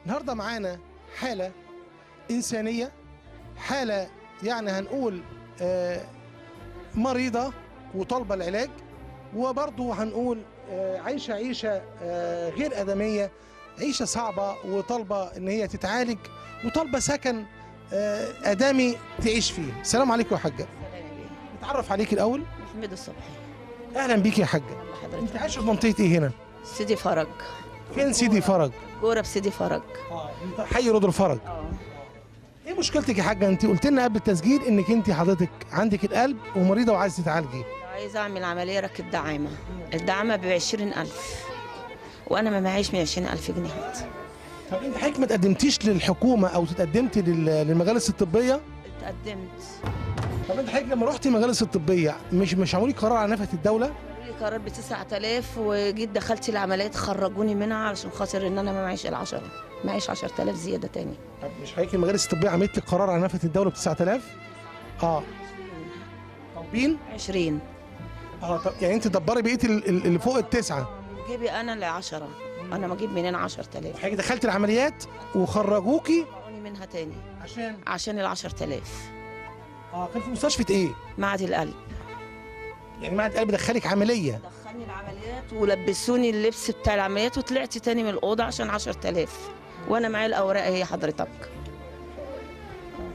النهارده معانا حالة إنسانية، حالة يعني هنقول مريضة وطالبة العلاج، وبرضه هنقول عايشة عيشة غير آدمية، عيشة صعبة وطالبة إن هي تتعالج وطالبة سكن آدمي تعيش فيه. السلام عليكم يا حاجة. نتعرف عليك الأول. محمد الصبحي. أهلا بيك يا حاجة. أنت عايشة في منطقة إيه هنا؟ سيدي فرج. فين سيدي فرج؟ جوره بسيدي فرج. حي رود الفرج. ايه مشكلتك يا حاجة؟ انت قلت لنا قبل التسجيل انك انت حضرتك عندك القلب ومريضه وعايزه تتعالجي. عايزه اعمل عملية ركب دعامة، الدعامه ب 20000 وانا ما معيش 120,000 جنيه. طب انت حضرتك ما تقدمتيش للحكومة او تقدمتي للمجالس الطبية؟ اتقدمت. طب انت حضرتك لما رحتي المجالس الطبية مش عملوا لك قرار على نفقه الدولة؟ عملوا لي قرار ب 9000 وجيت دخلت العمليات خرجوني منها علشان خاطر ان انا ما معيش العشرة، معيش 10000 زيادة تاني. طب مش حضرتك المجالس الطبية عملت لك قرار على نفقه الدولة ب 9000؟ طالبين 20. طب يعني انت دبري بقية اللي فوق التسعة. جيبي انا ل10، انا ما اجيب منين 10000؟ حضرتك دخلت العمليات وخرجوكي خرجوني منها تاني عشان ال 10000. كان في مستشفى ايه؟ معهد القلب. يعني معهد القلب دخلك عملية؟ دخلني العمليات ولبسوني اللبس بتاع العمليات وطلعت تاني من الاوضة عشان 10000 وانا معايا الاوراق اهي حضرتك.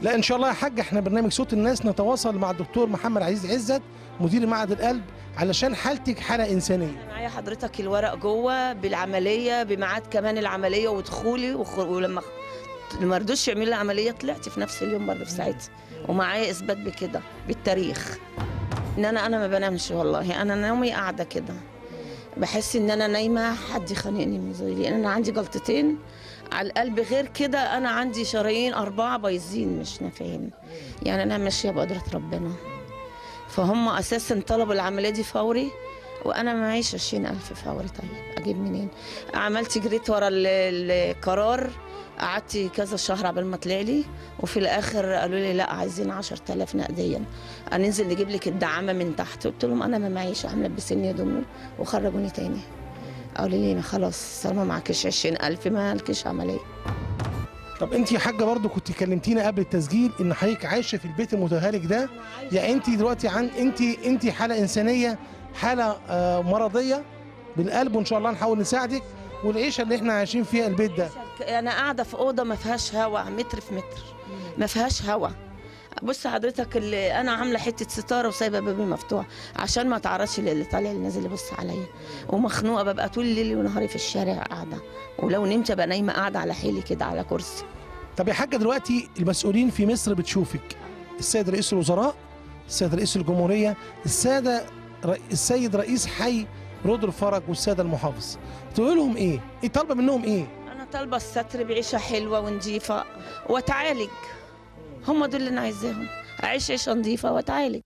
لا ان شاء الله يا حاج، احنا برنامج صوت الناس نتواصل مع الدكتور محمد عزيز عزت مدير معهد القلب علشان حالتك حاله انسانيه. انا معايا حضرتك الورق جوه بالعملية بميعاد كمان العملية ودخولي ولما ما رضوش يعملوا لي عملية طلعت في نفس اليوم برضه في ساعتها، ومعايا اثبات بكده بالتاريخ ان انا ما بنامش والله، انا نومي قاعدة كده، بحس ان انا نايمة حد يخانقني من زي، لان انا عندي جلطتين على القلب، غير كده انا عندي شرايين 4 بايظين مش نافعين، يعني انا ماشية بقدره ربنا. فهم اساسا طلبوا العملية دي فوري وانا معيش 20000 فوري، طيب اجيب منين؟ عملت جريت ورا القرار، قعدت كذا شهر قبل ما طلع لي، وفي الاخر قالوا لي لا عايزين 10000 نقديا، هننزل نجيب لك الدعامه من تحت. قلت لهم انا ما معيش، ملبسيني هدوم وخرجوني تاني. قالوا لي ما خلاص طالما معكش 20000 ما لكش عملية. طب انت يا حاجة برضو كنت كلمتينا قبل التسجيل ان حضرتك عايشه في البيت المتهالك ده، يعني انت دلوقتي انت حاله انسانيه، حاله مرضية بالقلب، وان شاء الله نحاول نساعدك. والعيشه اللي احنا عايشين فيها البيت ده، انا قاعدة في اوضة ما فيهاش هواء، متر في متر ما فيهاش هواء. بص حضرتك اللي انا عامله حتة ستارة وسايبه بابي مفتوح عشان ما اتعرضش للي طالع اللي نازل يبص عليا، ومخنوقه ببقى طول الليل ونهاري في الشارع قاعدة، ولو نمت ابقى نايمة قاعدة على حيلي كده على كرسي. طب يا حاجة دلوقتي المسؤولين في مصر بتشوفك، السيد رئيس الوزراء، السيد رئيس الجمهورية، السيد رئيس حي رود الفرج، والسادة المحافظ، تقول لهم ايه؟ ايه طالبه منهم ايه؟ انا طالبه الستر بعيشه حلوة ونظيفه واتعالج، هم دول اللي انا عايزاهم، اعيش عيشه نظيفة واتعالج.